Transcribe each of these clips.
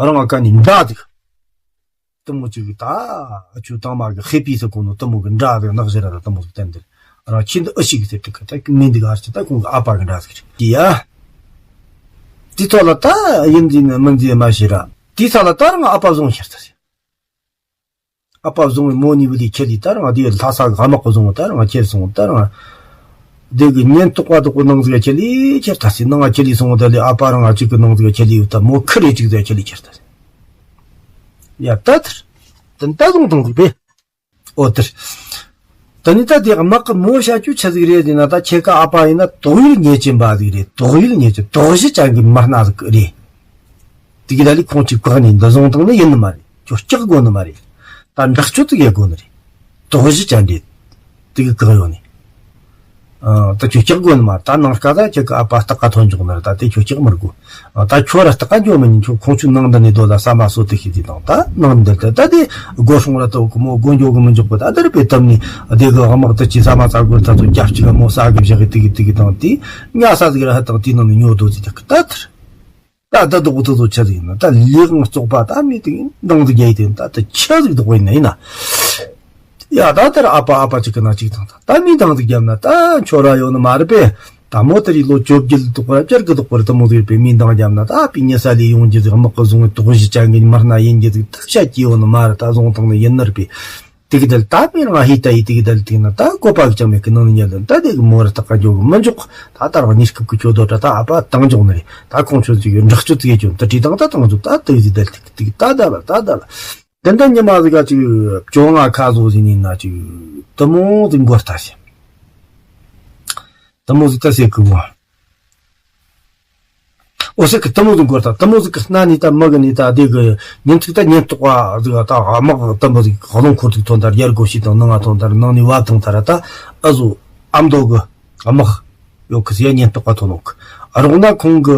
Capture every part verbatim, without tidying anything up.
རང་ཨ་ཀ་ནི་འདྲ་ཟིག་དེ་མོ་ཅིག་ད་ཨ་ཆུ་དང་མ་གི་ཧེ་པི་ས་གོ་ནོ་དེ་མོ་གི་འདྲ་ཟིག་ནག་ཞི་ར་ད་དེ་མོ་ཟིག་བསྟན་དེ། རང་ཁྱིམ་དུ་ཨི་ཤི་གི་ཟེར་དེ་ཁ་ད་མི་འདི་ག་ཨ་ཅི་ད་ཁོང་གི་ཨ་ཕ་གི་འདྲ་ཟིག་རེད་ཡ། དེ་ཐོག་ལ་ད་ཡིན་འཛིན་ནི་མིན་འཛིན་མ་ཤེས་ར། དེ་ས་ལ་ད་རང་ཨ་ཕ་བཟུང་ཤར་ད་ཟེར། ཨ་ཕ་བཟུང་བའི་མོ་ནི་བུ་དེ་ཁྱེར་ལི་ད་རང་དེ་ལྷ་ས་ག་དམག་གི་བཟུང་བ་ད་རང་ཁྱེར་སོང་ད་རང་། དེ་གི་ཉེན་རྟོག་པ་དོག་པོ་ནང་ཟིག་ཁྱེར་ལི་ཁྱེར་ད་སི་ནང་ང་ཁྱེར་ལི་སོང་བ་ད་ལི་ཨ་ཕ་རང་ང་གཅིག་གི་ནང་ཟིག་ཁྱེར་ལི་ཡོད་ད་མོ་ཁི་རེ་གཅིག་ཟིག་ཁྱེར་ལི་ཁྱེར་ད་སི། ཡ་ད་དར། དེ་ད་བཟུང་དང་ཟིག་པས། ཨོ་དར། ད་ནི་ད་དེ་དམག་གི་མོ་བྱ་རྒྱུ་ཆི་ཟིག་རེད་ཟེར་ན་ད་ཁྱེད་ཀ་ཨ་ཕ་ཡིན་ན་དོགས་ཡོད་ཉེས་ཅན་པ་ཟིག་རེད། དོགས་ཡོད་ཉེས་ཅན་དོགས་གཞི་ཅན་གི་མི་སྣ་ཟིག་རེད། དེ་གི་ད་ལི་ཁོང་ཅིག་བཀག་ནས་འདི་བཟུང་བཏང་ནི་ཡིན་ནི་མ་རེད། ཁྱོད་སྐྲག་དགོས་ནི་མ་རེད། ད་འདྲག་སྤྱོད་དུ་ཡེ་དགོས་ནི་རེད། དོགས་གཞི་ཅན་རེད། དེ་གི་བཀག་ཡོད་ནི། ཨ་ད་ཁྱོད་སྐྲག་དགོས་ནི་མ་རེད། ད་ནང་སྐད་ད་ཁྱེད་ཀྱི་ཨ་ཕ་སྟག་ཀ་ཐོན་འཇོག་ནི་རེད། ད་དེ་ཁྱོད་སྐྲག་མི་དགོས། ཨ་ད་ཁྱོད་ར་སྟག་ཀ་འཇོག་མི་ཉན། ཁྱོད་ཁོང་ཚོའི་ནང་འདི་ནས་སྡོད་ལ་ཟ་མ་ཟོ་དེ་ཤི་དེ་དང་ད་ནང་འདི་ད་ད་དེ་སྒོ་སྲུང་ར་ད་གི་མོ་སྒོ་འཇོག་གི་མི་འཇོག་གི་ད་དེར་པའི་དམ་ནི་དེ་གི་དམག་ད་ཅི་ཟ་མ་ཟ་དགོས་ད་ཚོ་རྒྱབ་ཅིག་གི་མོ་ཟ་གི་བཞག་གི་དེ་གི་དེ་གི་དང་དེ་ཉ་ས་ཟིག་ར་ཧ་དང་དེ་ནང་ནས་ཉོ་དོ་ཟིག་ད་གི་ད་དེར། ད་ད་དུག་ཏུ་ཏུ་ཆ་ཟིག་ཡིན་ན་ད་ལས་དབང་བཙོག་པ་ད་མི་དེ་འདང་དུ་རྒྱ་ཡི་དེ་ད་ད་ཆ་ཟིག་དུག་པ་ཡིན་ན་ཡིན་ན། ཡ་ད་ལྟར་ཨ་ཕ་ཨ་ཕ་གཅིག་གི་ན་གཅིག་དང་ད་ད་མི་འདང་དུ་རྒྱབ་ན་ད་ཁྱོད་ར་ཡོད་ནི་མ་རེད་པས། ད་མོ་དེ་རིགས་ལོ་བཅོ་བརྒྱད་དུག་པ་བཅར་གི་དུག་པར་དུ་མོ་ཟིག་པས་མི་འདང་རྒྱབ་ན་ད་ཨ་ཕའི་ཉེ་ས་ལས་ཡོང་རྒྱུ་ཟིག་དམག་གི་བཟུང་བའི་དོགས་གཞི་ཅན་གི་མི་སྣ་ཡིན་རྒྱུ་ཟིག་ཐུག་བཤད་ཀྱི་ཡོད་ནི་མ་རེད། ད་བཟུང་བཏང་ནི་ཡིན་ནི་རེད་པས། དེ་གི་དལ་ད་མི་རང་ཧི་ད་ཡི་དེ་གི་དལ་དེ་ན་ད་བཀོད་པ་གི་ཅང་མེད་གི་ནང་ནས་ཉལ་ལ་ད་དེ་གི་མོ་ར་ཐག་ག་འཇོག་གི་མི་འཇོག་ད་ད་རང་གནས་སྐབས་གི་ཆོ་དོ་ད་ད་ཨ་ཕ་བཏང་འཇོག་ནི་རེད། ད་ཁོང་ཆོ་ཅིག་འདྲག་སྤྱོད་དེ་གི་ཅོ་ད་བྲིས་དང་ད་བཏང་འཇོག་ད་དེ་གི་དལ་དེ་གི་ད་ད་ལ་ད་ད་ལ་དེ་འདྲ་ཉི་མ་ཟིག་ག་ཅིག་བཅོ་ལྔ་ཁ་བཟོ་ཟིན་ནི་ན་ཅིག་དུ་མོ་ཟིག་མགོ་ལྟ་ཞིང་དུ་མོ་ཟིག་ད་ཟེར་གི་བ། འོ་ཟེར་གི་དུ་མོ་ཟིག་མགོ་ལྟ་དུ་མོ་ཟིག་གི་སྣ་ནི་ད་མི་གི་ནི་ད་དེ་གི་ཉིན་ཚིག་ད་ཉིན་རྟོག་པ་ཟིག་ད་དམག་དུ་མོ་ཟིག་ཧ་ལོང་འཁོར་ཟིག་ཐོན་ད་རྒྱལ་སྒོ་ཞིག་དང་ནང་ང་ཐོན་ད་ནང་ནི་བབ་ཐང་ད་ར་ད་ཨ་ཟོ་ཨ་མདོ་གི་དམག་ཡོད་གི་ཟེར་ཉིན་རྟོག་པ་ཐོན་ནོ་གི་རོགས་ན་ཁོང་གི་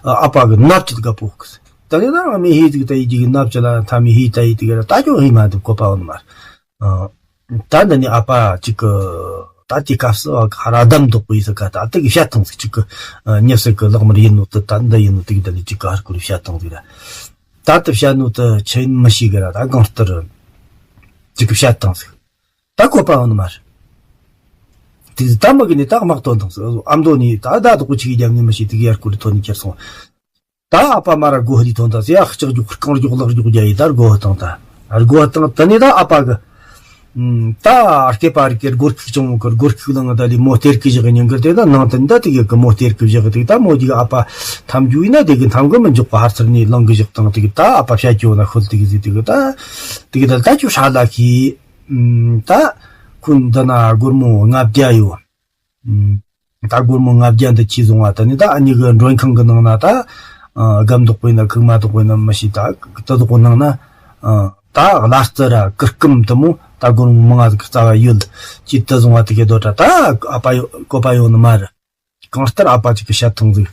ཨ་ཕ་གི་ནབ་ཅི་ག་པོ་གི་ད་ནི་ད་ང་མི་ཧི་ཟིག་ད་ཡི་གི་ནབ་ཅི་ལ་ཐ་མི་ཧི་ད་ཡི་དེ་གི་ར་ད་ཅོ་ཧི་མ་དུ་གོ་པ་འོ་ནི་མ་རེད། ད་འདི་ནི་ཨ་ཕ་གཅིག་གི་ད་དེ་སྐབས་སུ་ཁ་ར་འདམ་འདོག་པའི་སི་ཀ་ད་དེ་གི་བཤད་སྟངས་ཟིག་གཅིག་གི་ཉི་ཟེར་གི་ལག་དམར་ཡིན་ནོ་དེ་ད་འདི་ཡིན་ནོ་དེ་གི་ད་ལི་གཅིག་གི་ཧར་ཀུ་རི་བཤད་སྟངས་ཟིག་ར། ད་དེ་བཤད་ནོ་དེ་ཆེན་མི་ཤེས་གི་ར་ད་གང་ལྟར་གཅིག་གི་བཤད་སྟངས་ཟིག་ད་བཀོད་པ་འོ་ནི་མ་རེད། དེ་ད་མི་གི་ནི་ད་དམག་དོན་དང་ཟིག་ཨ་མདོ་ནི་ད་ད་དོག་པོ་ཆིག་གི་རྒྱབ་ནི་མི་ཤེས་དེ་གི་ཡར་ཀུ་རི་ཐོན་ནི་ཁྱེར་སོང་། ད་ཨ་ཕ་མ་ར་སྒོ་ཧ་ལི་ཐོན་ད་ཟེ་ཡ་ལྕགས་རྒྱུག་རྐང་རྒྱུག་ལག་རྒྱུག་རྒྱ་ཡི་ད་སྒོ་ཧ་བཏང་ད། སྒོ་ཧ་བཏང་ད་ནི་ད་ཨ་ཕ་གི་ད་སྐེད་པ་རིག་གི་སྒོར་ཁུག་ཅང་གི་སྒོར་ཁུག་ལང་ད་ལི་མོ་སྟེར་གི་བཞག་ཉིན་གི་དེ་ད་ནང་དུ་ད་དེ་གི་གི་མོ་སྟེར་གི་བཞག་དེ་ད་མོ་ཅིག་ཨ་ཕ་ཐམ་རྒྱུ་ཡིན་ན་དེ་གི་ཐམ་གི་མི་འཇོག་པ་ཧར་ཚུར་ནི་ལང་གི་བཞག་དང་དེ་གི་ད་ཨ་ཕ་བཤད་ཀྱི་ཡོད་ན་ཤོད་དེ་གི་ཟི་དེ་གི་ད་དེ་གི་ད་ད་ཅུ་ཧྲ་ལ་ཁི་ད་ཁུ་འདི་ན་སྒོར་མོ་ལྔ་བརྒྱ་ཡོད། ད་སྒོར་མོ་ལྔ་བརྒྱ་འདི་ཁྱི་བཟུང་བ་དེ་ནི་ད་ཨ་ནི་གི་མགྲོན་ཁང་གི་ནང་ན་ད་སྒམ་འདོག་པོ་ཡིན་ན་ཁུག་མ་འདོག་པོ་ཡིན་ན་མི་ཤེས། ད་དེ་དོག་པོ་ནང་ན་ད་གླ་རྩི་ར་གུར་ཀུམ་དེ་མོ་ད་སྒོར་མོ་མང་ང་ཟིག་གི་རྩ་བ་ཡོད་ཅི་དེ་བཟུང་བ་དེ་གི་དོ་ད་ད་ཨ་ཕ་ཡོ་བཀོད་པ་ཡོད་ནི་མ་རེད། གང་ལྟར་ཨ་ཕ་ཅིག་གི་བཤད་ཐང་ཟིག་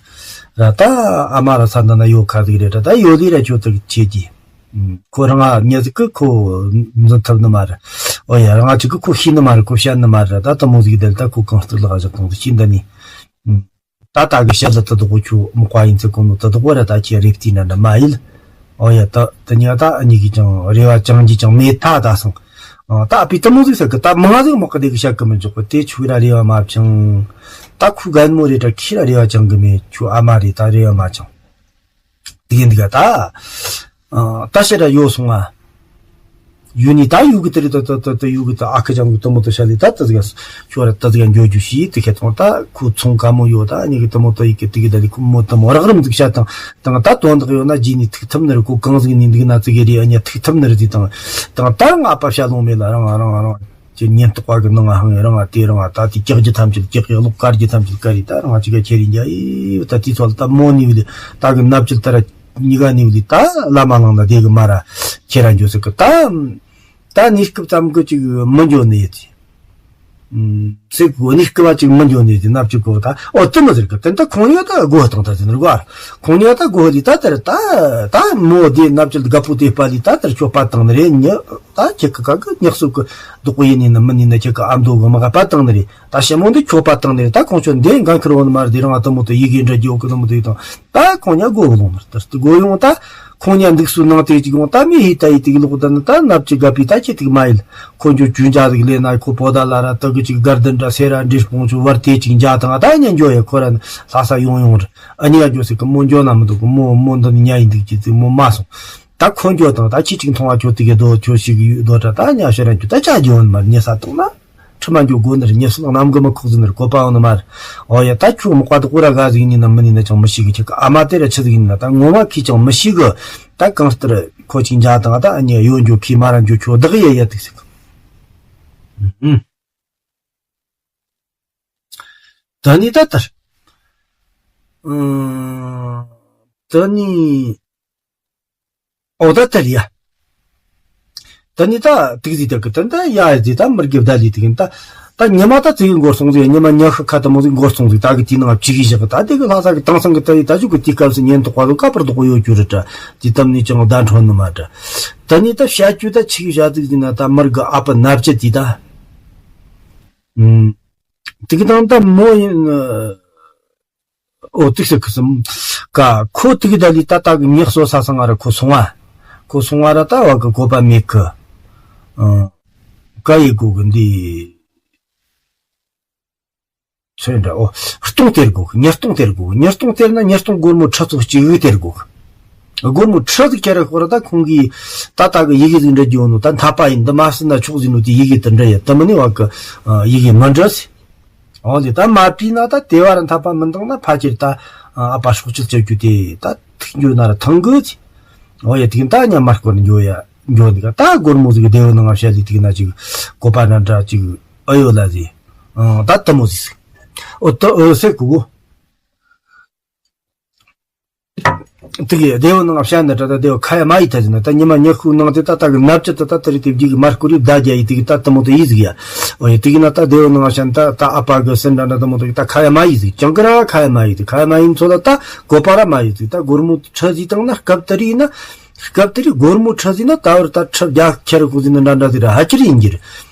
ར་ད་ཨ་མ་ར་ས་འདི་ན་ཡོད་ཁ་ཟིག་རེད་ད་ད་ཡོད་ལི་ར་ཁྱོད་དེ་ཁྱེད་ཀྱིས། ཁོ་རང་ང་ཉེ་ཟིག་གི་ཁོ་འཛིན་ཐུབ་ནི་མ་རེད། ཨོ་ཡ་རང་ང་ཅིག་གི་ཁོ་ཤེས་ནི་མ་རེད། ཁོ་བཤད་ནི་མ་རེད། ད་དེ་མོ་ཟིག་དེ་ལ་ད་ཁོ་གང་ལྟར་ལག་བཞག་གང་ཟིག་ཤེས་འདི་ནི། ད་ད་གི་བཤད་ལ་དེ་དོག་པོ་ཁྱོད་མི་ཀ་ཡིན་ཚེ་གོ་ནོ་དེ་དོག་པོ་ར་ད་ཁྱེད་རེབ་ཏི་ན་འདྲ་མ་ཡིན། ཨོ་ཡ་ད་དེ་ཉག་ད་ཨ་ཉིག་གི་ཅང་རེ་བ་ཅང་གི་ཅང་མེད་ཐ་ད་སོང་། ད་ཨ་ཕའི་དེ་མོ་ཟིག་ཟེར་གི་ད་མང་ཟིག་མོ་གི་དེ་གི་བཤད་གི་མི་འཇོག་གི་དེ་ཁྱོད་ར་རེ་བ་མ་བཅང་། ད་ཁོ་རྒན་མོ་རེད་ད་ཁྱེད་ར་རེ་བ་བཅང་གི་མེད། ཁྱོད་ཨ་མ་རེད་ད་རེ་བ་མ་བཅང་། དེ་གི་འདི་ག་ད། ད་ཤེད་ར་ཡོད་སོང་ང་། ཡུ་ནི་ད་ཡུ་གི་དེ་རི་ད་ད་ད་ད་ཡུ་གི་ད་ཨ་ཁ་ཅང་གི་དུ་མོ་དུ་ཤ་ལི་ད་ད་ཟིག་ཤོ་ར་ད་ཟིག་འགྱོ་རྒྱུ་ཤི་དེ་ཁེ་ཐོང་ད་ཁུ་ཚོང་ཀ་མོ་ཡོད་ད་ནི་གི་དུ་མོ་ད་ཡི་གི་དེ་གི་ད་ལི་ཁུ་མོ་དུ་མོ་རག་རམ་ཟིག་ཤ་དང་དང་ད་དོན་དག་ཡོད་ན་ཇི་ནི་ཐུག་ཐུབ་ནི་རི་ཁུ་གང་ཟིག་ནི་འདུག་ན་ཙི་གི་རི་ཨ་ཉ་ཐུག་ཐུབ་ནི་རི་དེ་དང་དང་ད་རང་ཨ་པ་ཤ་ལོང་མེད་ལ་རང་ཨ་རང་ཨ་རང་ཅེ་ཉེན་རྟོག་པ་གི་ནང་ང་ཧང་རང་ཨ་དེ་རང་ཨ་ད་དེ་ཀྱག་རྒྱུ་ཐམས་ཅད་ཀྱག་ཡག་ལོག་དཀར་རྒྱུ་ཐམས་ཅད་དཀར་རི་ད་རང་ཨ་ཅི་ག་ཁྱེར་རི་འཇའ་ཡི་ད་དེ་ཚོ་ལ་ད་མོ་ནི་བི་ལི་ད་གི་ནབ་ཅི་ལ་ད་ར། གཉིས་ཀ་ནི་བུ་ལི་ད་བླ་མ་ལང་ན་དེ་གི་མ་ར་ཁྱེད་ར་འཇོ་ཟེར་གི་ད། ད་གནས་སྐབས་ཙམ་གི་ཅིག་མི་འཇོ་ནི་ཡོད་ཅི། ཚེ་གོ་ནི་སྐུ་བ་ཅིག་མི་འགྱོ་ནས་དེ་ནབ་ཅིག་གོ་ད་ཨོ་དེ་མི་ཟེར་གི་དེ་ད་ཁོང་ཡོད་ད་སྒོ་བཏང་ད་ཟེར་ནི་གོ་ཨ། ཁོང་ཡོད་ད་སྒོ་ལི་ད་དེར་ད་ད་མོ་དེ་ནབ་ཅིག་དགའ་པོ་དེ་པ་ལི་ད་དེར་ཁྱོད་པ་བཏང་ནི་རེད་ཉི་ད་ཁྱེད་ཀི་ག་གི་ཉག་སུ་གི་བདག་པོ་ཡིན་ནི་ན་མི་ནི་ན་ཁྱེད་ཀི་ཨ་མདོ་གི་མ་ག་པ་བཏང་ནི་རེད། ད་ཞི་མོ་འདི་ཁྱོད་པ་བཏང་ནི་རེད། ད་ཁོང་ཚོ་འདི་འགན་ཁུར་བོ་ནི་མ་རེད། དེ་རང་ཨ་དེ་མོ་དེ་ཡི་གེ་འདྲ་རྒྱོ་གི་ནི་མོ་དེ་དང་ད་ཁོང་ཉ་སྒོ་བློང་ནི་ད་སྒོ་ཡོང་ད། ཁོང་ཉ་འདུག་སུ་ནང་དེ་ཅིག་ཡོང་ད་མི་ཧི་ད་ཡི་དེ་གི་ལོག་ད་ནི་ད་ནབ་ཅིག་དགའ་པི་ད་ཁྱེད་དེ་གི་མ་ཡིན། ཁོ་འཇོ་ཅུན་ཅག་ཟིག་ལས་ན་ཁོ་བོ་ད་ལ་ར་ད་གི་ཅིག་དགར་ལྡན་འདྲ་སེ་ར་འདྲེ་སྤོང་ཆུ་བར་དེ་ཅིག་འཇག་དང་ད་ཉན་འཇོ་ཡ་ཁོ་ར་ལྷ་ས་ཡོང་ཡོང་ར་ཨ་ཉ་འཇོ་སི་གི་མོ་འཇོ་ན་མི་འདུག་གི་མོ་མོ་འདི་ནི་ཉ་ཡིན་འདུག་ཅི་ཙི་མོ་མ་སོང་། ད་ཁོ་འཇོ་དང་ད་ཁྱི་ཅིག་མཐོང་བ་ཁྱོད་དེ་གི་རྡོ་ཁྱོད་ཞིག་ཡོད་རྡོ་དྲ་ད་ཉ་ཤེ་ར་འཇོ་ད་ཅག་འཇོ་ནི་མ་ཉེ་ས་དང་ན་ཁྲི་མ་འཇོ་དགོ་ནི་ར་ཉེ་ས་དང་ནམ་གི་མི་ཁོག་ཟིན་ནི་ར་གོ་པ་འོ་ནི་མ་ར་འོ་ཡ་ད་ཁྱོད་མི་ཀ་དུ་ཀུ་ར་ག་ཟིག་ནི་ན་མི་ནི་ན་ཅང་མི་ཤེས་གི་ཁྱི་གི་ཨ་མ་དེ་ར་ཆི་ཟིག་ཡིན་ན་ད་ངོ་མ་ཁྱི་ཅང་མི་ཤེས་གི་ད་གང་ལྟར་ཁོ་ཅིག་འཇག་དང་ད་ཨ་ཉ་ཡོད་འཇོ་ཁྱི་མ་ར་འཇོ་ཁྱོད་བདག་ཡ་ཡ་དུག་ཟིག་ད་ནི་ད་ལྟར། ཨང་། ད་ནི། ཨོ་ད་ལྟར་ཡ། ད་ནི་ད་ཏིག་ཟིག་ད་གི་ད་ད་ཡ་ཟིག་ད་མི་རྒྱབ་ད་ལི་ཏིག་ད། ད་ཉི་མ་ད་ཙི་གི་འགོར་སོང་ཟིག་ཉི་མ་ཉི་ཤུ་ཁ་ད་མོ་ཟིག་འགོར་སོང་ཟིག་ད་གི་དེའི་ནང་ཅི་གི་བཞག་གི་ད་དེ་གི་ལྷ་ས་གི་དེང་སང་གི་ད་ཡི་ད་ཅུ་གི་དེའི་སྐབས་སུ་ཉེན་རྟོག་པ་ལོ་ཀ་པར་རྡོག་གོ་ཡོད་རྒྱུ་རེད་ད། དེ་དམ་ནི་ཅང་བརྡ་འཕྲོད་ནི་མ་ད། ད་ནི་ད་བཤད་རྒྱུ་ད་ཆི་གི་བཤད་ཟིག་ཟིན་ན་ད་མི་རྒྱ་ཨ་པ་ནབ་ཅི་དེ་ད། ཨུམ། དེ་གི་དང་ད་མོ་ཡིན། ཨོ་ཏིག་ཟེར་གི་སམ། ཀ་ཁོ་དེ་གི་ད་ལི་ད་ད་གི་ཉག་སོ་ས་སང་ང་ར་ཁོ་སོང་བ། ཁོ་སོང་བ་ར་ད་བ་གི་གོ་པ་མེད་གི། ཨང་། ཀ་ཡི་གོ་གི་འདི། ཚོན་འདྲ་ཨོ། སྟོང་སྟེར་གོ་གི་ཉེར་སྟོང་སྟེར་གོ་གི་ཉེར་སྟོང་སྟེར་ན་ཉེར་སྟོང་སྒོར་མོ་ཁྲི་ཚོ་གཅིག་གི་སྟེར་གོ་གི་སྒོར་མོ་ཁྲི་ཟིག་ཁྱེར་ར་ཁོ་ར་ད་ཁོང་གིས་ད་ད་གི་ཡི་གེ་ཟིག་འབྲི་རྒྱུ་ནོ་ད་འཐད་པ་ཡིན་འདི་མ་སྲིད་ན་ཆོག་ཟིག་ནོ་དེ་ཡི་གེ་དེ་འདྲ་ཡ་དེ་མིན་ནི་བ་གི་ཡི་གེ་མི་འབྲི་ཟིག་འོ་ལེ་ད་མ་བྲིས་ན་ད་དེ་བ་ར་འཐད་པ་མི་འདང་ན་ཕ་ཁྱེར་ད་ཨ་པ་སྲོག་གཅོད་བྱེད་རྒྱུ་དེ་ད་ཐུག་འགྱོ་ན་ར་ཐང་གི་ཟིག་འོ་ཡ་དེ་གི་ད་ཉ་མ་སྐོར་ནི་འགྱོ་ཡ་འགྱོ་འདི་ག་ད་སྒོར་མོ་ཟིག་གི་སྡེ་བ་ནང་ང་བཤད་ལི་དེ་གི་ན་ཅིག་གོ་པ་འདྲ་འདྲ་ཅིག་ཨ་ཡོད་ལ་ཟིག་ཨང་ད་དེ་མོ་ཟིག་ཟིག་འོ་ད་འོ་སེ་གུ་གུ། དེ་གི་སྡེ་བ་ནང་བཤད་ན་ད་ད་སྡེ་བ་ཁ་ཡ་མ་ཡི་ད་ཟེར་ན་ད་ཉི་མ་ཉི་ཤུ་ནང་དེ་ད་ད་གི་ནབ་ཅི་ད་ད་ད་རི་དེ་བརྒྱུད་གི་མར་ཀུ་རི་བརྡ་རྒྱ་ཡི་དེ་གི་ད་དེ་མོ་དེ་ཡི་ཟིག་ཡ། འོ་ཡ་དེ་གི་ན་ད་སྡེ་བ་ནང་བཤད་ན་ད་ད་ཨ་ཕ་གི་སེམས་འདྲ་འདྲ་དེ་མོ་དེ་གི་ད་ཁ་ཡ་མ་ཡི་ཟིག་ཅང་གི་ར་ཁ་ཡ་མ་ཡི་ཟིག་ཁ་ཡ་མ་ཡི་ཚོ་ལ་ད་གོ་པ་ར་མ་ཡི་ཟིག་ད་སྒོར་མོ་ཁྲི་ཟིག་བཏང་ན་སྐབས་དེ་རི་ཡིན་ན་སྐབས་དེ་རི་སྒོར་མོ་ཁྲི་ཟིག་ན་ད་བར་ད་ཁྲི་བརྒྱ་ཁྱེར་ཁུ་ཟིག་ན་འདྲ་འདྲ་ཟིག་ར་ཧ་ཅི་རི་ཡིན་གྱི་རེད།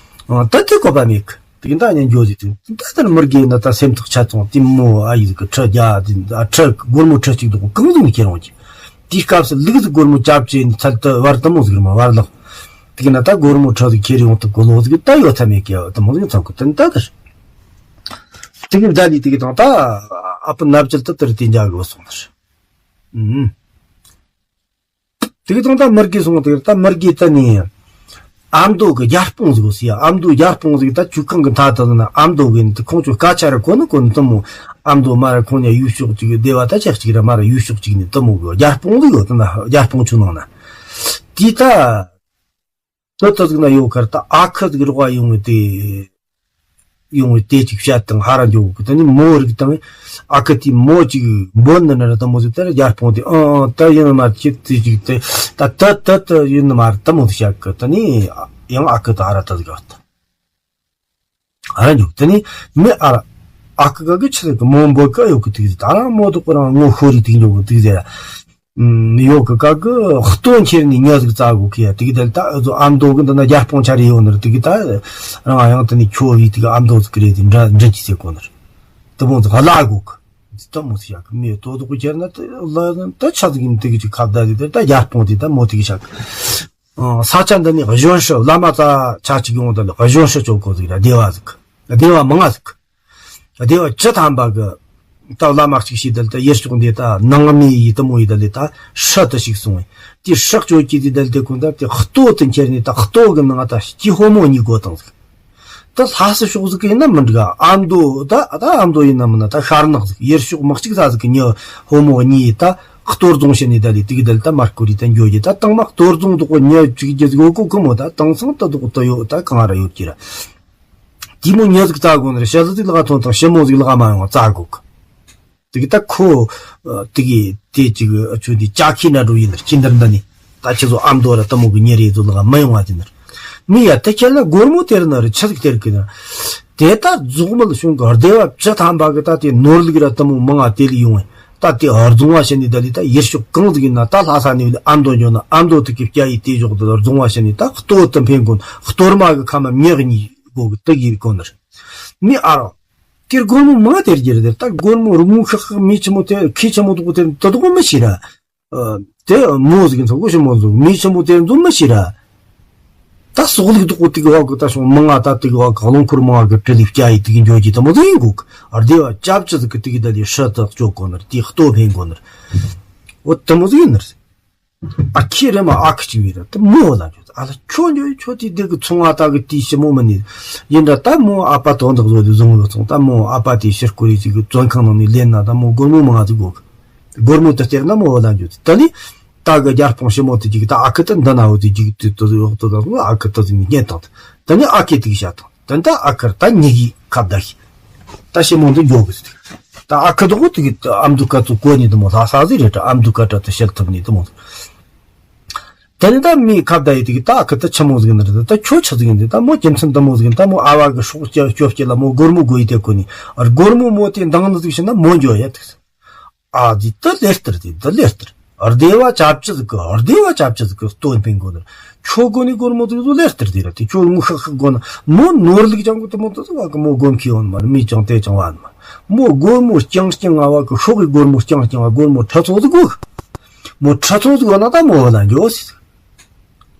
འོ་ད་དེ་གོ་པ་མེད་གི། དེ་གི་ད་ཉན་འགྱོ་ཟིག་དེ་ད་ལྟར་མི་རྒས་ན་ད་སེམས་ཐག་ཆད་སོང་དེ་མོ་ཨ་ཡི་ཟིག་གི་ཁྲི་རྒྱ་དེ་ཨ་ཁྲི་སྒོར་མོ་ཁྲི་གཅིག་དུ་གང་ཟིག་ནི་ཁྱེར་འོང་གི། དེའི་སྐབས་སུ་ལུག་ཟིག་སྒོར་མོ་ཅབ་ཅེ་ནི་ཚད་དུ་བར་དུ་མོ་ཟིག་ར་མ་བར་ལག་དེ་གི་ན་ད་སྒོར་མོ་ཁྲི་ཟིག་ཁྱེར་ཡོང་ཐུབ་གོ་ལོ་ཟིག་ད་ཡོད་ཐ་མེད་ཀྱི་དུ་མོ་ཟིག་ཚང་གི་དུ་ད་དར། དེ་གི་ད་ལི་དེ་གི་དང་ད་ཨ་ཕ་ནབ་ཅི་ད་དར་དེ་འཇག་གི་སོང་དར། ཨུམ། དེ་གི་དང་ད་མི་རྒས་སོང་དེ་ད་མི་རྒས་ད་ནི། ཨ་མདོ་གི་རྒྱ་སྤུངས་ཟིག་ཟེར་ཡ་ཨ་མདོ་རྒྱ་སྤུངས་ཟིག་ད་ཆུ་ཁང་གི་མཐའ་དུ་ན་ཨ་མདོ་གི་ནི་ཁོང་ཚོ་སྐད་ཆ་ར་གོ་ནི་གོ་ནི་དུ་མོ་ཨ་མདོ་མ་ར་ཁོང་ཉ་ཡུལ་ཕྱོགས་གཅིག་གི་སྡེ་བ་ད་ཆ་གཅིག་ར་མ་ར་ཡུལ་ཕྱོགས་གཅིག་ནི་དུ་མོ་གི་རྒྱ་སྤུངས་ཟིག་ཡོད་དུ་ན་རྒྱ་སྤུངས་ཆུ་ནང་ན། དེ་ད། དོ་ཏོ་ཟིག་ན་ཡོད་ཁར་ད་ཨ་ཁུ་ཟིག་རོགས་ཡོང་བའི་དེ། ཡོང་བའི་དེ་ཅིག་བཤད་དང་ཧ་ར་འཇོག་གི་ད་ནི་མོ་རིག་དང་ཨ་ཁུ་དེ་མོ་ཅིག་འབོད་ནི་ན་ར་ད་མོ་ཟིག་དེ་ར་རྒྱ་སྤུངས་དེ་ཨང་ཨང་ད་ཡིན་ནི་མ་རེད་ཁྱེད་དེ་ཅིག་དེ་ད་ད་ད་ད་ཡིན་ནི་མ་རེད་ད་མོ་ཟིག་བཤད་གི་ད་ནི་ཡང་ཨ་ཁུ་ད་ཧ་ར་ད་ཟིག་ཨ་ད། ཨ་ར་འཇུག་དེ་ནི་མི་ཨ་ར་ཨ་ཁུ་ག་གི་ཆི་ཟིག་གི་མོ་འབོད་གི་ཡོད་གི་དེ་ད་རང་མོ་དུ་ཁོ་རང་ངོ་ཤོ་རི་དེ་འཇོག་གི་དེ་ཟེར། ཡོད་གི་ག་གི་ལྟོ་འཁྱེར་ནས་ཉ་ཟིག་བཙལ་དགོས་གི་ཡ་དེ་གི་དལ་ད་ཨ་ཟོ་ཨ་མདོ་གི་འདི་ན་རྒྱ་སྤུངས་ཆ་རེ་ཡོད་ནི་ར་དེ་གི་ད་རང་ཡང་དེ་ནས་ཁྱོ་བི་དེ་གི་ཨ་མདོ་ཟིག་གི་རེད་དེ་འདྲ་འདྲ་ཅི་ཟེར་གོ་ནི་ར་དེ་མོ་ཟིག་གླ་དགོས་གི་དེ་ད་མོ་ཟིག་བྱ་གི་མི་ལྟོ་དུ་ཁྱེར་ན་དེ་ལ་ད་ཆ་ཟིག་ཡིན་དེ་གི་ཅིག་ཁ་བརྡ་ཟིག་དེ་ད་རྒྱ་སྤུངས་དེ་ད་མོ་དེ་གི་བྱ་གི། ས་ཆ་འདི་ནས་གཞོན་ཧྲི་བླ་མ་རྩ་ཆ་གཅིག་ཡོང་དེ་ལ་གཞོན་ཧྲི་ཆོག་གོ་ཟིག་ར་སྡེ་བ་ཟིག་སྡེ་བ་མང་ང་ཟིག་སྡེ་བ་བཅུ་ཐམ་པ་གི་ད་བླ་མ་གཅིག་ཤེས་དེ་ལ་ད་ཡེ་ཤོག་འདི་ད་ནང་མི་ཡི་དུ་མོ་ཡི་ད་ལས་ད་ཧྲི་དུ་ཞིག་སོང་བས་དེ་ཧྲི་གཅོད་ཀྱི་དེ་ད་ལས་དེ་ཀུན་ད་དེ་ལྟོ་དུ་འཁྱེར་ནས་ད་ལྟོ་གི་ནང་ད་སྐྱི་ཧོ་མོ་གཉིས་དགོ་དང་ཟིག་ད་ལྷ་སུ་ཕྱོགས་ཟིག་གི་ཡིན་ན་མི་འགྲིག་ཨ་མདོ་ད་ད་ཨ་མདོ་ཡིན་ན་མིན་ན་ད་ཤར་ནག་ཟིག་ཡེ་ཤོག་མི་གཅིག་ས་ཟིག་གི་ཉི་ཧོ་མོ་གཉིས་ད་གཏོར་རྫོང་བྱས་ནས་ད་ལས་དེ་གི་ད་ལས་ད་མར་ཀོ་རི་ད་འགྱོ་རྒྱུ་ད་དང་མ་གཏོར་རྫོང་དུ་གོ་ཉི་གཅིག་རྒྱུ་ཟིག་ཡོད་གོ་གི་མོ་ད་དེང་སང་ད་དུ་ད་ཡོད་ད་གང་ར་ཡོད་ཀྱི་ར། དེ་མོ་ཉི་ཟིག་བཙལ་དགོས་ནི་རེད། ཞི་ལུ་ཟིག་ལག་ཐོན་དང་ཞི་མོ་ཟིག་ལག་མ་ཡོང་བ་བཙལ་དགོས་གི། དེ་གི་ད་ཁོ། དེ་གི་དེ་ཅིག་ཆུ་དེ་ཅག་ཁི་ན་འགྲོ་ཡིན་ནི་རེད། ཁྱི་འདིར་འདི་ནི་ད་ཁྱི་ཚོ་ཨ་མདོ་ར་ལྟ་མོ་གི་ཉེ་རེ་ཚོ་ལག་མ་ཡོང་བ་དེ་ནི་རེད། མི་ཡ་དེ་ཁྱེད་ལ་སྒོར་མོ་སྟེར་ནི་རེད། ཆི་ཟིག་སྟེར་གི་ནི་རེད། དེ་ལྟར་རྫོགས་མེད་བྱུང་གི་སྡེ་བ་བཅུ་ཐམ་པ་གི་ད་དེ་ནོར་ལུག་ར་དེ་མོ་མང་ང་དེ་ལས་ཡོང་བས། ད་དེ་རྫོང་བ་ཕྱི་ནས་ད་ལས་ད་ཡུལ་ཕྱོགས་གང་ཟིག་ཡིན་ན་ད་ལྷ་ས་ནས་བ་ལས་ཨ་མདོ་འགྱོ་ན་ཨ་མདོ་དེ་གི་སྐྱ་ཡི་དེ་ཞོག་དེ་རྫོང་བ་ཕྱི་ནས་ད་གཏོར་དུ་འཕེན་དགོ་ན་གཏོར་མ་གི་ཁ་མ་མྱི་གཉིས་སྒོ་གི་དེ་གི་གོ་ནར་མི་ཨ་རོ། དེར་སྒོར་མོ་མང་དེར་རྒྱུ་རེད། ད་སྒོར་མོ་རུ་མོ་ཤག་ཤག་མི་ཆི་མོ་དེ་ཁི་ཆི་མོ་དུ་དེ་དུ་དུ་མི་ཤི་ར། དེ་མོ་ཟིག་ཚོ་གོ་ཤི་མོ་ཟིག་མི་ཆི་མོ་དེ་འཛོམས་མི་ཤི་ར། ད་སོག་ལུག་དུ་དེ་གི་བ་གི་ད་ཤོང་མང་ང་ད་དེ་གི་བ་གི་རླངས་འཁོར་མང་ང་གི་དྲི་ལི་སྐྱ་ཡི་དེ་གི་འཇོ་གི་དུ་མོ་ཟིག་ཡིན་གོ་གི། ཨར་དེ་བ་ཅབ་ཅི་ཟིག་གི་དེ་གི་ད་ལི་ཧྲི་དག་ཅོ་གོ་ནར་དེ་ལྟོ་འཕེན་གོ་ནར། འོ་དུ་མོ་ཟིག་ཡིན་ནར། ཨ་ཁྱེད་རེ་མ་ཨ་ཁུ་གཅིག་བས་ར་དེ་མོ་ལ་འཇོ། ཨ་ལ་ཁྱོད་འཇོ་ཁྱོད་དེ་དེ་གི་ཚོང་ཨ་ད་གི་དེ་ཞི་མོ་མི་ནི། ཡིན་འདྲ་ད་མོ་ཨ་ཕ་དོན་དག་བཟོ་དུ་བཟུང་བ་ཚོང་ད་མོ་ཨ་ཕ་དེ་ཕྱིར་སྐོར་ཡི་ཅིག་གི་བཙོན་ཁང་ནང་ནས་ལེན་ན་ད་མོ་སྒོར་མོ་མང་ང་ཟིག་གོ་གི། སྒོར་མོ་དེ་སྟེར་ན་མོ་བ་ལ་འཇོ་དེ་ད་ནི། ད་གི་རྒྱལ་སྤོང་ཞི་མོ་དེ་ཅིག་ད་ཨ་ཁུ་དེ་འདི་ན་འོ་དེ་ཅིག་དེ་དོ་འོག་ཏུ་ད་ཨ་ཁུ་དེ་ཟིག་ནི་སྙད་དང་དེ་ནི་ཨ་ཁུ་དེ་གི་བྱ་དང་དེ་ད་ཨ་ཁུ་ད་ཉི་གི་ཁ་བརྡ་ཤི། ད་ཞི་མོ་འདི་འཇོ་གི་ཟིག་ད་ཨ་ཁུ་དོ་གོ་དེ་གི་ཨ་མདོ་ཀ་ཚོ་གོ་ནི་དེ་མོ་ལྷ་ས་ཟིག་རེད། ད་ཨ་མདོ་ཀ་ད་དེ་བཤད་ཐུབ་ནི་དེ་མོ་ཟིག་ད་ནི་ད་མི་ཁ་བརྡ་ཡི་དེ་གི་ད་ཨ་ཁུ་ད་ཆི་མོ་ཟིག་ནི་རེད། ད་ཁྱོད་ཆི་ཟིག་ཡིན་དེ་ད་མོ་རྒྱུ་མཚན་དེ་མོ་ཟིག་ཡིན། ད་མོ་ཨ་བ་གི་སྲོག་སྐྱོབ་སྐྱོབ་སྐྱེ་ལ་མོ་སྒོར་མོ་དགོས་ཡི་དེ་གོ་ནི་སྒོར་མོ་མོ་དེ་འདང་ནི་ཟིག་ཤི་ན་མོ་འཇོ་ཡ་དེ། ཨ་ཙི་ད་ལེ་སྟེར་དེ་ད་ལེ་སྟེར། སྡེ་བ་ཅབ་ཅི་ཟིག་གི་སྡེ་བ་ཅབ་ཅི་ཟིག་གི་སྟོན་འཕེན་གོ་ནི། ཁྱོད་གོ་ནི་སྒོར་མོ་དེ་ཚོ་ལེ་སྟེར་དེ་ར་དེ་ཁྱོད་ངུ་ཤག་ཤག་གོ་ན་མོ་ནོར་ལུག་ཅང་གོ་དེ་མོ་དེ་ཚོ་བ་གི་མོ་སྒོམ་ཁྱི་ཡོང་ནི་མ་རེད། མི་ཅང་དེ་ཅང་བ་ནི་མ་རེད། མོ་སྒོར་མོ་རྐྱང་རྐྱང་ང་བ་གི་ཤོག་གི་སྒོར་མོ་རྐྱང་རྐྱང་བ་སྒོར་མོ་ཁྲི་ཚོ་ཟིག་གོ་གི། མོ་ཁྲི་ཚོ་ཟིག་གོ་ན་ད་མོ་བ་ལ་འགྱོ་སི་ཟིག་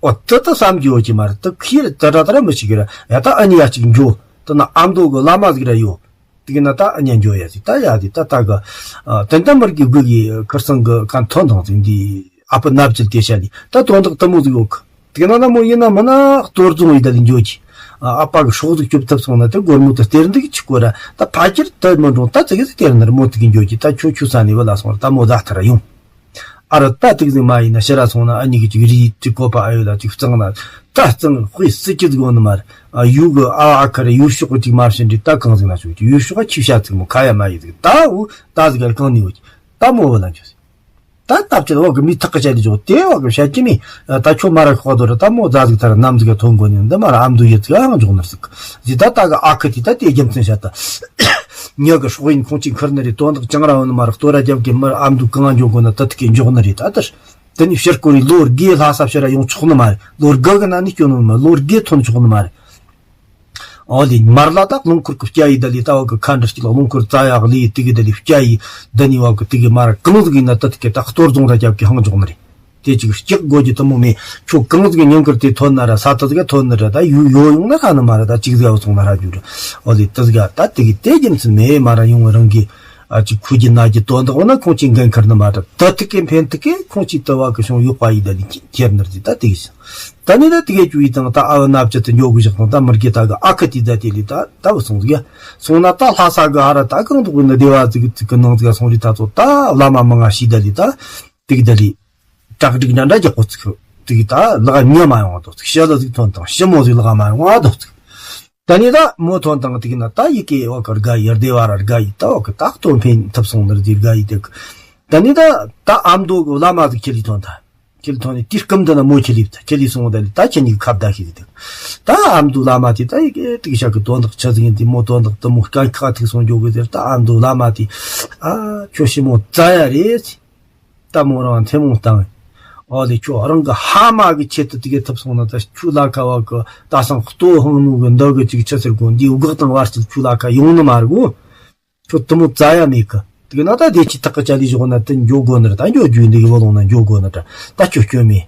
ཨོ་ད་ད་བསམ་རྒྱུ་ཡོད་ཀྱི་མ་རེད། ད་ཁྱི་རེད་ད་ར་ད་ར་མི་ཤི་གི་ར་ཡ་ད་ཨ་ནི་ཡ་ཅིག་འགྱོ། ད་ན་ཨ་མདོ་གི་བླ་མ་ཟིག་ར་ཡོད། དེ་གི་ན་ད་ཨ་ཉན་འཇོ་ཡ་ཟིག་ད་ཡ་ཟིག་ད་ད་ག་ཨ་དེ་འདྲ་མར་གི་དགོས་གི་ཁར་སང་གི་ག་ཐོན་དང་ཟིག་འདི་ཨ་ཕ་ནབ་ཅིལ་དེ་ཤ་ལི་ད་དོན་དག་དེ་མོ་ཟིག་ཡོད་གི། དེ་གི་ན་ན་མོ་ཡིན་ན་མིན་ན་གཏོར་རྫོང་ཡི་ད་ལི་འཇོ་གི། ཨ་ཨ་ཕ་གི་སྲོག་ཟིག་སྐྱོབ་ཐབས་སོང་ན་དེ་སྒོར་མོ་དེ་སྟེར་འདུག་ཅི་གོ་ར་ད་ཕ་ཁྱེར་དེ་མི་འགྲོ་ད་ཙི་གི་ཟིག་སྟེར་ན་ར་མོ་དེ་གི་འཇོ་གི་ད་ཁྱོད་ཁྱོད་ས་ནས་བུ་ལ་སོང་ར་ད་མོ་ཟ་ཐར་ར་ཡོང་། ཨ་རོ་ད་ཏིག་ཟིག་མ་ཡིན་ན་ཕྱི་ར་སོང་ན་ཨ་ནི་གི་ཅིག་རིགས་ཅིག་བཀོད་པ་ཨ་ཡོད་ལ་ཅིག་གཙང་ན་ད་གཙང་དཔེ་སྲིད་ཀྱི་ཟིག་ཡོང་ནི་མ་རེད། ཨ་ཡུ་གི་ཨ་ཨ་ཁ་རེ་ཡུལ་ཕྱོགས་གི་ཅིག་མ་བྱིན་དྲི་ད་གང་ཟིག་ན་ཆོག་ཅིག་ཡུལ་ཕྱོགས་ཁྱི་བྱ་ཚིག་མོ་ཁ་ཡ་མ་ཡི་ཟིག་ད་འུ་ད་ཟིག་ག་གང་ནི་ཡོད་ཅིག་ད་མོ་བ་ལ་འཇོག་ཟིག་ད་སྟབས་ཅིག་འོག་གི་མི་ཐག་གི་ཆ་ལི་འཇོག་དེ་འོག་གི་བྱ་ཀྱི་མི་ད་ཁྱོད་མ་ར་ཤོག་དོ་ར་ད་མོ་ཛ་ཟིག་ཐ་ར་ནམ་ཟིག་ག་ཐོན་གོ་ནི་འདི་མ་ར་ཨ་མདོ་ཡི་ཚིག་ཨང་འཇོག་ནི་ཟིག་ཟིག་ད་ད་གི་ཨ་ཁུ་དེ་ད་དེ་རྒྱུ་མཚན་བཤད་ད། ཉག་གི་སྲོག་ཡིན་ཁོང་ཅིག་ཁུར་ནི་རེད། དོན་དག་ཅང་ར་འོ་ནི་མ་རེད། ལྟོ་ར་རྒྱབ་གི་མར་ཨ་མདོ་གང་འཇོག་དགོས་ན་ད་ཐུག་གི་འཇོག་ནི་རེད། ད་ལྟར་དེ་ནི་ཕྱིར་སྐོར་རི་ལོ་དགེ་ལྷ་ས་ཕྱིར་ར་ཡོང་ཆོག་ནི་མ་རེད། ལོ་དགུ་གི་ནང་ནས་སྐྱོ་ནི་མ་རེད། ལོ་དགེ་ཐོན་ཆོག་ནི་མ་རེད། འོ་ལི་མར་ལ་ད་རླུང་འཁོར་གི་སྐྱ་ཡི་ད་ལི་ད་བ་གི་ཁ་འདྲ་སྐྱིད་ལ་རླུང་འཁོར་རྩ་ཡག་ལི་དེ་གི་ད་ལི་སྐྱ་ཡི་ད་ནི་བ་གི་དེ་གི་མར་གང་ཟིག་ཡིན་ན་ད་དེ་གི་ད་གཏོར་རྫོང་ར་རྒྱབ་གི་ཧང་འཇོག་ནི་རེད། དེ་ཅིག་སྐྱག་དགོས་ཀྱི་དུ་མོ་མེད། ཁྱོད་གང་ཟིག་ཉིན་དཀར་དེ་ཐོན་ན་ར་ས་ཐག་ཟིག་ཐོན་ན་ར་ད་ཡུ་ཡོ་ཡོང་ན་ཧ་ནི་མ་ར་ད་ཅིག་ཟིག་བ་སོང་ན་ཧ་རྒྱུ་ར། འོ་ལི་ད་ཟིག་ད་དེ་གི་དེ་རྒྱུ་མཚན་མེད་མ་ར་ཡོང་རང་གི་ཨ་ཅིག་ཁུ་གི་ན་གི་དོན་དག་འོ་ན་ཁོང་ཅིག་འགན་ཁུར་ནི་མ་ར་ད་ཐུག་གི་འཕེན་ཐུག་གི་ཁོང་ཅིག་ད་བ་གི་བྱུང་ཡོད་པ་ཡི་ད་ལི་ཁྱེར་ནི་ར་ཟིག་ད་དེ་གི་ད་ནི་ད་དེ་གི་ཅུ་ཡི་དང་ད་ཨ་བ་ན་བཅད་དུ་འཇོག་གི་བཞག་དང་ད་མི་རྒྱ་ད་གི་ཨ་ཁུ་དེ་ད་དེ་ལི་ད་ད་བ་སོང་ཟིག་ཡ་སོང་ན་ད་ལྷ་ས་གི་ཧ་ར་ད་གང་དུ་གི་ནི་སྡེ་བ་ཟིག་ཟིག་གི་ནང་ཟིག་སོང་རི་ད་ཚོ་ད་བླ་མ་མང་ང་ཤི་ད་ལི་ད་དེ་གི་ད་ལི། བྲག་སྒྲིག་འདྲ་འདྲ་རྒྱག་གོ་ཚིག་དེ་གི་ད་ལག་ཉ་མ་ཡོང་བ་དོ་ཚིག་ཤ་ལ་ཟིག་ཐོན་དང་ཞི་མོ་ཟིག་ལག་མ་ཡོང་བ་དོ་ཚིག་ད་ནི་ད་མོ་ཐོན་དང་དེ་གི་ན་ད་ཡི་གེ་བ་གི་དགའ་ཡི་སྡེ་བ་ར་དགའ་ཡི་ད་བ་གི་ད་གཏོར་འཕེན་ཐུབ་སོང་ནི་ར་དེ་དགའ་ཡི་དེ་གི་ད་ནི་ད་ད་ཨ་མདོ་གི་བླ་མ་ཟིག་ཁྱེར་ལི་ཐོན་ད་ཁྱེར་ལི་ཐོན་ནི་དེ་སྐུམ་དུ་ན་མོ་ཁྱེར་ལི་ད་ཁྱེར་ལི་སོང་ད་ལི་ད་ཁྱེད་གཉིས་གི་ཁ་བརྡ་ཤེས་ཟིག་དེ་ད་ཨ་མདོ་བླ་མ་དེ་ད་ཡི་གེ་དེ་གི་ཤ་གི་དོན་དག་ཆ་ཟིག་ཡིན་དེ་མོ་དོན་དག་དུ་མོ་དཀའ་ཁག་ཐུག་སོང་འཇོག་གི་ཟེར་ད་ཨ་མདོ་བླ་མ་དེ་ཨ་ཁྱོད་ཞི་མོ་རྩ་ཡ་རེད་ཟེར། ད་མོ་རང་ཐལ་མོ་བཏང་། ཨོ་ལེ་ཁྱོད་རང་གི་ཕ་མ་གི་ཆེད་དུ་དེ་གའི་ཐུབ་སོང་ན་ད་ཁྱོད་ལ་ཁ་བ་གི་ད་སང་ལྟོ་ཧང་ནུ་གི་འདི་གི་ཅིག་ཆི་ཟེར་གོ་འདི་འུག་དང་བར་ཅིག་ཁྱོད་ལ་ཁ་ཡོང་ནི་མ་རེད་གོ། ཁྱོད་དུ་མོ་རྩ་ཡ་མེད་གི། དེ་གི་ན་ད་དེ་ཅི་ཐག་གི་ཅ་ལི་བཞག་ན་དེ་འགྱོ་དགོ་ནི་རེད། ད་འགྱོ་རྒྱུ་འདི་གི་བུ་ལོང་ན་འགྱོ་དགོ་ནི་རེད། ད་ཁྱོད་སྐྱོན་མེད།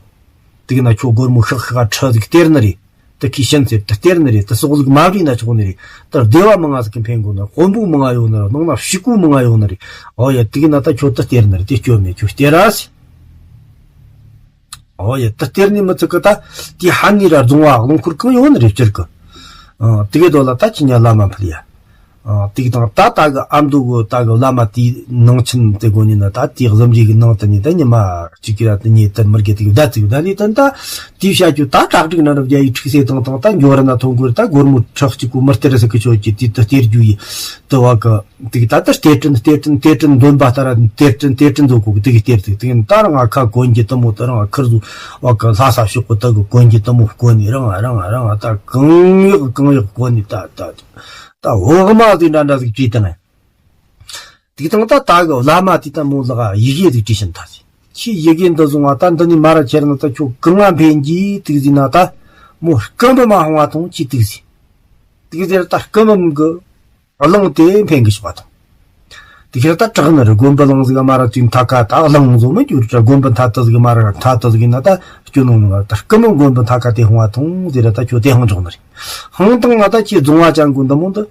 དེ་གི་ན་ཁྱོད་སྒོར་མོ་ཤག་ཤག་ཁྲི་ཟིག་སྟེར་ནི་རེད། ད་ཁྱི་ཤན་ཟེར་ད་སྟེར་ནི་རེད། ད་སོག་ལུག་མ་བྲིས་ན་ཆོག་ནི་རེད། ད་སྡེ་བ་མང་ང་ཟིག་གི་འཕེན་དགོ་ནི་རེད། དཔོན་པོ་མང་ང་ཡོད་ནི་རེད། ནང་ན་ཕྱུག་པོ་མང་ང་ཡོད་ནི་རེད། ཨོ་ཡ་དེ་གི་ན་ད་ཁྱོད་ད་སྟེར་ནི་རེད། དེ་སྐྱོན་མེད་ཁྱོད་སྟེར་ར་སི། ཨོ་ཡ་ད་སྟེར་ནི་མི་ཚིག་གི་ད་དེ་ཧ་ནི་ར་རྫོང་བ་རླུང་འཁོར་གང་ཡོད་ནི་རེད་སྤྱིར་གི། ཨ་དེ་གི་དོ་ལ་ད་ཁྱི་ཉ་བླ་མ་ཕུལ་ཡ། ཨ་དེ་གི་དང་ད་ད་གི་ཨ་མདོ་གི་ད་གི་བླ་མ་དེའི་ནང་ཆེན་དེ་གོ་ནི་ན་ད་དེ་གཟིམ་རིས་གི་ནང་དུ་ནི་ད་ཉི་མ་གཅིག་གི་ར་དེ་ཉེ་དར་མི་རྒྱ་དེ་གི་བདའ་ཚིག་བདའ་ལི་དོན་ད་དེའི་བྱ་རྒྱུ་ད་བྲག་སྒྲིག་ན་རབ་རྒྱ་ཡི་ཁྲིག་སེ་དང་དང་ད་འགྱོ་ར་ན་ཐོང་གོ་ར་ད་སྒོར་མོ་ཁྲག་གཅིག་གོ་མི་སྟེར་ཟེར་གི་ཆོད་ཀྱི་དེ་ད་སྟེར་རྒྱུ་ཡི་དུ་བ་གི་དེ་གི་ད་ད་སྟེར་དྲན་སྟེར་དྲན་སྟེར་དྲན་འདོན་པ་ལྟར་སྟེར་དྲན་སྟེར་དྲན་ཟོ་གོ་གི་དེ་གི་སྟེར་ཚིག་དེ་གི་ད་རང་ང་ཁ་གོན་གྱི་དུ་མོ་ད་རང་ང་ཁིར་ཟོ་བ་གི་ལྷ་ས་ཕྱོགས་གི་ད་གི་གོན་གྱི་དུ་མོ་གོན་ནི་རང་ང་རང་ང་རང་ང་ད་གང་ཡག་གང་ཡག་གོན་ནི་ད་ད། ད་འོག་མ་ཟིག་འདྲ་འདྲ་ཟིག་བྲིས་བཏང་ངས། དེ་དང་ད་ད་གི་བླ་མ་དེ་ད་མོ་ལག་ཡི་གེ་ཟིག་བྲིས་ཕྱིན་ཐལ་ཟིག་ཁྱེད་ཡི་གེ་འདི་བཟུང་བ་ད་འདི་ནས་མ་ར་ཁྱེར་ན་ད་ཁྱོད་གང་ང་འཕེན་གྱིས་དུག་ཟིག་ན་ད་མོ་སྐུ་འབུམ་མ་ཧོང་བ་ཐོང་ཅི་དུག་ཟིག་དུག་ཟེར་ད་སྐུ་འབུམ་གི་གླིང་དེ་འཕེན་གི་ཤོག་པ་དང་། དེ་ཁྱེད་ད་དྲག་ནི་རེད། དགོན་པ་གླིང་ཟིག་མ་ར་དུས་མཐའ་ཁ་ད་གླིང་བཟོ་མི་འགྱུར་ར། དགོན་པ་མཐའ་དུ་ཟིག་མ་ར་མཐའ་དུ་ཟིག་ན་ད་སྐྱོ་ནོ་ནོ་ད་སྐུ་མི་དགོན་པ་མཐའ་ཁ་དེ་ཧོང་བ་ཐོང་ཟེར་ར། ད་ཁྱོད་དེ་ཧང་འཇོག་ནི་རེད། ཧང་དང་ང་ད་ཁྱེད་རྫོང་བ་ཅན་གོ་འདི་མོ་འདི།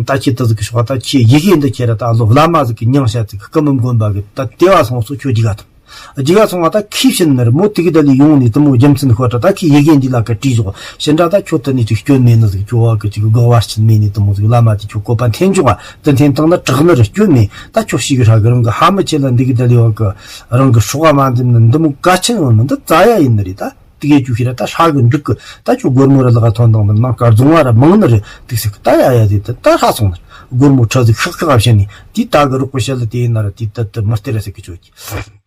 ད་ཁྱེད་དུ་ཟིག་གི་ཤོག་ད་ཁྱེད་ཡི་གེ་འདི་ཁྱེད་ར་ད་ལོ་བླ་མ་ཟིག་གི་མྱིང་བཤད་ཟིག་སྐུ་མི་དགོན་པ་གི་ད་དེ་བ་སོང་སོ་ཁྱོད་རྒྱུག་ག་ཐོང་། རྒྱུག་ག་སོང་བ་ད་ཁྱི་ཕྱིན་ནི་རེད། མོ་དེ་གི་ད་ལི་ཡོང་ནི་དུ་མོ་རྒྱུ་མཚན་ཤོད་ར། ད་ཁྱེད་ཡི་གེ་འདི་ལ་ག་བྲིས་ཞོག་ཕྱིན་ར། ད་ཁྱོད་དུ་ནི་ཅིག་སྐྱོན་མེད་ནི་ཟིག་ཁྱོད་བ་གི་ཅིག་དགག་བ་ཕྱིན་མེད་ནི་དུ་མོ་ཟིག་བླ་མ་དེ་ཁྱོད་བཀོད་པ་འཐེན་འཇོག་བ་དུ་འཐེན་བཏང་ན་དྲག་ནི་རེད། སྐྱོན་མེད། ད་ཁྱོད་ཤི་གི་ཧྲ་གི་རང་གི་ཧ་མི་ཆེ་ལ་འདི་གི་ད་ལི་བ་གི་རང་གི་སྲོག་ག་མ་འཛེམ་ནི་འདི་མོ་ག་ཆེན་ཡོང་ནི་འདི་རྩ་ཡ་ཡིན་ནི་རེད། ད་དེ་གི་ཅུ་ཤི་ར་ད་ཧྲ་གི་འགྲིག་གི། ད་ཁྱོད་སྒོར་མོ་ར་ལག་ཐོན་དང་ནི་ནང་ཀར་རྫོང་བ་ར་མང་ནི་རེད། དུག་སི་གི་ད་ཡ་ཡ་ཟིག་ད་ད་ཧྲ་སོང་ནི་རེད། སྒོར་མོ་ཁྲི་ཟིག་ཤག་ཤག་བཤད་ནི་དེ་ད་གི་རོགས་པ་བཤད་ལ་དེ་ཡིན་ན་ར་དེ་ད་དུ་མི་སྟེར་ར་ཟེར་གི་ཆོད་གི།